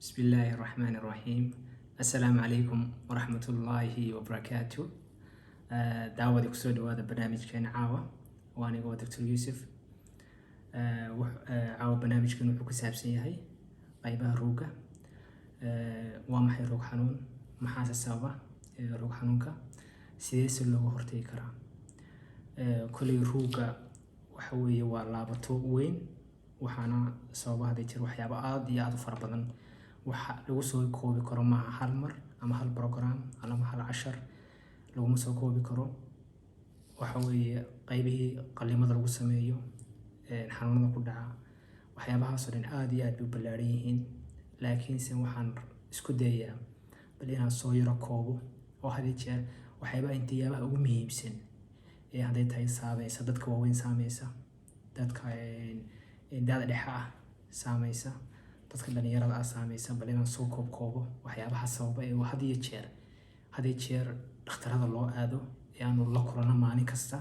Bismillaahi Raxmaani Raxiim. Assalaamu calaykum waraxmatullaahi wabarakaatu. Daawada, kusoo dhawaada barnaamijkeena caawa. Waa anigoo Dr. Yuusuf. Caawa barnaamijkan wuxuu ku saabsan yahay qaybaha ruuga. Waa maxay ruug xanuun? Maxaase sababa ruug xanuunka? Sideese looga hortagi karaa? Kolley ruuga waxa weeye waa laabato weyn, waxaana sababa hadda jir waxyaabo aad iyo aad u fara badan. Waxa lagu soo koobi karo maaha hal mar ama hal program ama hal cashar laguma soo koobi karo. Waxa weeye qaybihii qalliimada lagu sameeyo, xanuunada ku dhaca, waxyaabahaas oo dhan aad iyo aad bay u ballaaran yihiin. Laakiinse waxaan isku dayayaa bal inaan soo yaro koobo oo had iyo jeer waxyaabaha intiyaabaha ugu muhiimsan ee hadday tahay saameysa dadka waaweyn, saameysa dadka da'da dhexe ah, saameysa dadka dhalinyarada ah, saameysa, bal inaan soo koob koobo waxyaabaha sababa ee had iyo jeer dhakhtarada loo aado ee aanu la kulano maalin kasta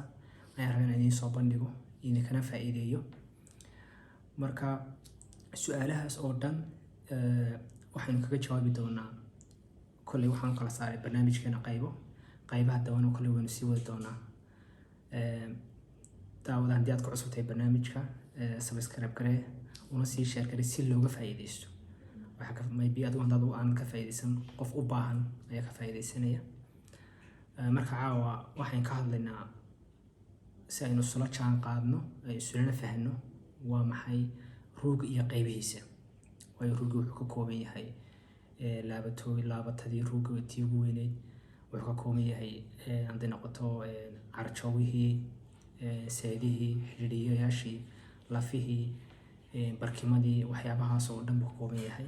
ayaan rabaa inaan idiin soo bandhigo, idinkana faa'iideeyo. Marka su-aalahaas oo dhan waxaynu kaga jawaabi doonaa. Kolley waxaan kala saaray barnaamijkeena qaybo, qaybaha daban oo kale waynu sii wadi doonaa. Daawada, haddii aad ku cusubtahay barnaamijka, subscribe garee una sii share garee si looga faa'iideysto. Waxaa ka maybe adigu haddaad aanad ka faa'iideysan, qof u baahan ayaa ka faa'iideysanaya. Marka caawa waxaan ka hadlaynaa, si aynu isula jaan qaadno, ay isulana fahno, waa maxay ruuga iyo qaybihiisa. Waayo, ruuga wuxuu ka kooban yahay laabatooy, laabatadii ruuga tii ugu weyneyd. Wuxuu ka kooban yahay, hadday noqoto, carjoowihii, seedihii, xidhiidhiyayaashii, lafihii, barkimadii, waxyaabahaas oo dhan buu ka kooban yahay.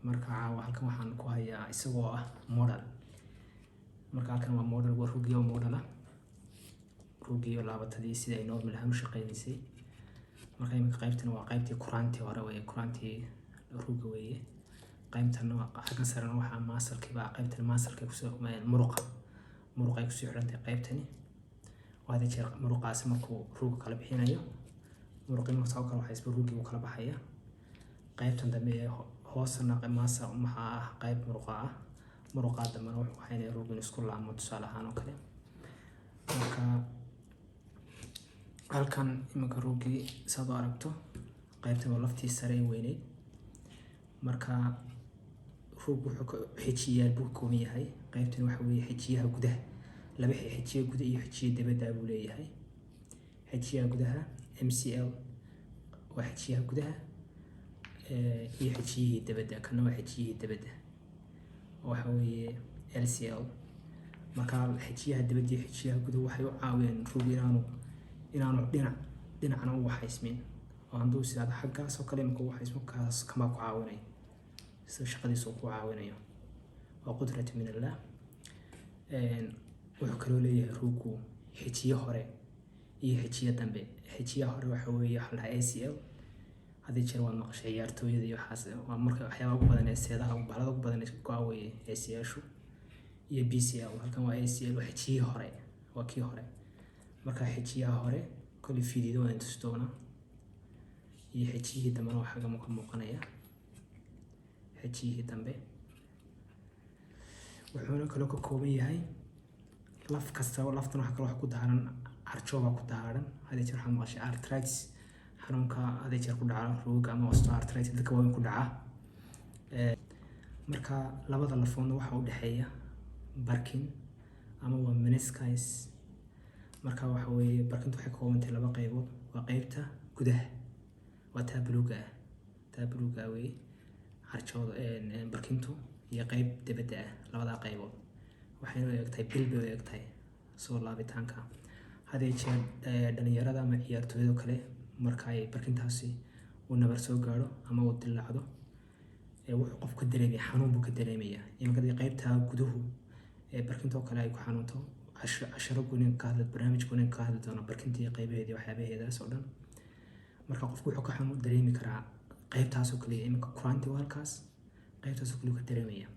Marka caawa halkan waxaan ku hayaa isagoo ah model. Marka halkan waa model, waa rugyo model ah, rugiyo laabatadii sidii ay normal ahaan u shaqeynaysay. Marka iminka qaybtan waa qaybtii kuraantii hore weye, kuraantii ruga weeye. Qaybtan waa xaggan sarena waxaa muscle-kii baa, qaybtan muscle-ka kusoo muruqa ay kusoo xidhantahay qaybtani. Waa hada jeer muruqaasi markuu ruuga kala bixinayo, muruqii marka saa u kala waxaysba ruugii wuu kala baxaya. Qaybtan dambe ee hoosna maasa maxaa ah? Qayb muruqa ah. Muruqaa dambena wuxuu waxaynaya ruuga inuu isku laamo, tusaale ahaan oo kale. Marka halkan iminka ruugii saad u aragto, qaybtan waa laftii sare ee weyneyd. Marka ruug wuxuu ka xijiyaal buu ka kooban yahay. Qaybtan waxa weeye xijiyaha gudaha, laba xijiye guda iyo xijiye dibadda buu leeyahay. Xijiyaha gudaha MCL waa xijiyaha gudaha iyo xijiyihii dibadda. Kana waa xijiyihii dibadda, waxa weeye LCL. Marka xijiyaha dibadda iyo xijiyaha gudaha waxay u caawiyaan ruug inaanu dhinac dhinacna u waxaysmin, oo hadduu sidaad xaggaas oo kale imika u waxaysmo, kaas kamaa ku caawinayo sida shaqadiisa uu ku caawinayo. Waa qudratu min Allah. Wuxuu kaloo leeyahay ruuggu xijiye hore iyo xijiye dambe. Xijiyaha hore waxa weeye waxa la dhahaa ACL. Hadii jeer waad maqashay ciyaartooyada iyo waxaas, waa marka waxyaabaha ugu badan ee seedaha bahalada ugu badan ee go'a weeye ACL-shu iyo PCL. Halkan waa ACL, waa xijiyihii hore, waa kii hore. Marka xijiyaha hore koley fiidiyada waan tusi doonaa, iyo xijiyihii dambena waa xagga ka muuqanaya xijiyihii dambe. Wuxuuna kaloo ka kooban yahay laf kasta. Laftan waxa kaloo wax ku dahaaran carjooba ku dahaaran. Hadii jeer waxaad maqashay arthritis, xanuunka hadii jeer ku dhaca ruuga ama osteoarthritis dadka waaweyn ku dhaca. Marka labada lafoodna waxaa u dhexeeya barkin ama waa meniscus. Marka waxa weeye barkintu waxay ka kooban tahay laba qaybood. Waa qaybta gudaha, waa taa buluuga ah, taa buluuga ah weeye carjooda barkintu, iyo qayb dibadda ah. Labadaa qaybood waxayna u egtahay bil bay u egtahay soo laabitaanka. Had iyo jeer dhalinyarada ama ciyaartooyada kale marka ay barkintaasi uu nabar soo gaadho ama uu dillaacdo, wuxuu qofku ka dareemaya xanuun buu ka dareemayaa. Iminka hadii qaybta guduhu ee barkinta oo kale ay ku xanuunto, casharo gooni ka hadli, barnaamij gooni ka hadli doono barkinta iyo qaybaheeda iyo waxyaabaheedaas oo dhan. Marka qofku wuxuu ka xanuun dareemi karaa qaybtaas oo kaliya. Iminka kuraanti waa halkaas, qaybtaas oo kaliya ka dareemaya.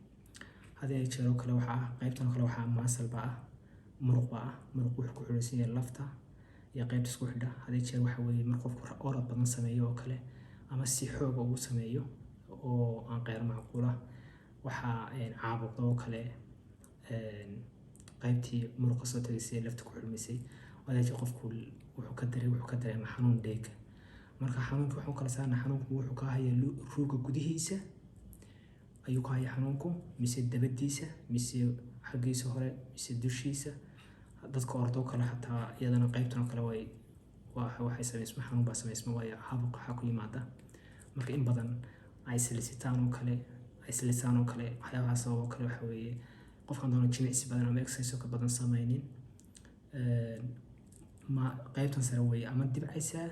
Had iyo jeer oo kale waxaa ah qaybtan oo kale waxaa muscle ba ah, muruq ba ah. Muruq wuxuu ku xidhansan yahay lafta iyo qaybta isku xidha. Had iyo jeer waxa weeye marka qofku orod badan sameeyo oo kale ama si xooga ugu sameeyo. oo aan qeyr macquula. Waxaa caabuqda oo kale qaybtii muruqa soo tagaysay ee lafta ku xulmisay. Wadaadkii qofku wuxuu ka dareema xanuun dheega. Marka xanuunka waxaan kala saarnaa: xanuunku wuxuu ka hayaa ruuga gudihiisa ayuu ka hayaa xanuunku, mise dabadiisa, mise xaggiisa hore, mise dushiisa? Dadka ordoo kale xataa iyadana qaybtan oo kale way waxay samaysma, xanuun baa samaysma, waayo caabuq waxaa ku yimaada. Marka in badan ay silisitaan oo kale, ay silisaan oo kale, waxyaabaha sabab oo kale waxa weeye qofkan doono jimicsi badan ama exercise oo ka badan samaynin. Ma qaybtan sare weeye ama dibcaysaa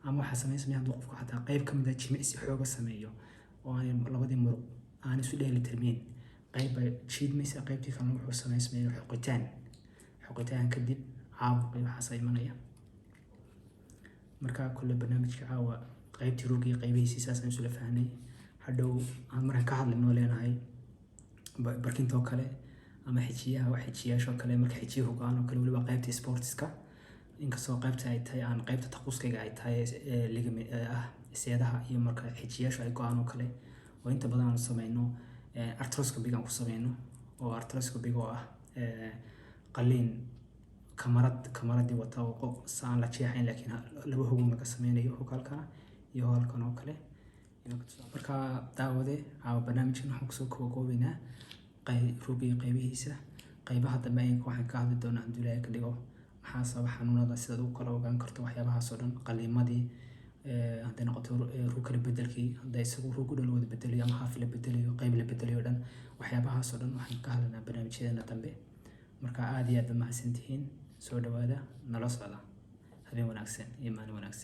ama waxaa samaysmaya hadduu qofku xataa qayb ka mid ah jimicsi xooga sameeyo oo aanay labadii muruq aan isu dheelitirmin, qayb bay jiidmaysa, qaybtii kalena wuxuu samaysmaya xoqitaan. Xoqitaan kadib caabuq iyo waxaasa imanaya. Marka kule barnaamijka caawa qaybtii ruugii qaybihiisii saasaan isula fahnay. Hadhow aan markaan ka hadlaynoo leenahay barkintoo kale ama xijiyaha, wax xijiyaasha oo kale, marka xijiyuhu go-aan oo kale, weliba qaybta sports-ka, inkastoo qaybta ay tahay aan qaybta taquskayga ay tahay ligament ah seedaha iyo marka xijiyaashu ay go-aan oo kale, oo inta badan aan sameyno arthroscopy aan ku sameyno, oo arthroscopy oo ah qaliin kamaradii wata oo qof aan la jeexayn, laakiin laba hogun laga sameynayo, hog halkana iyo halkan oo kale. Marka daawade, caawa barnaamijkan waxaan kusoo koobaynaa ruugii qaybihiisa. Qaybaha dambe ayaan waxaan ka hadli doonaa, hadduu Ilaahay ka dhigo, maxaa sababa xanuunada, sidaad ugu kala ogaan karto waxyaabahaas oo dhan, qaliimadii hadday noqoto, ruug kala bedelkii, hadday isagu ruug u dhan la wada bedelayo ama half la bedelayo, qayb la bedelayo dhan, waxyaabahaas oo dhan waxaan ka hadlaynaa barnaamijyadeena dambe. Marka aad iyo aad ba mahadsantihiin. Soo dhawaada, nala socda. Habeen wanaagsan iyo maalin wanaagsan.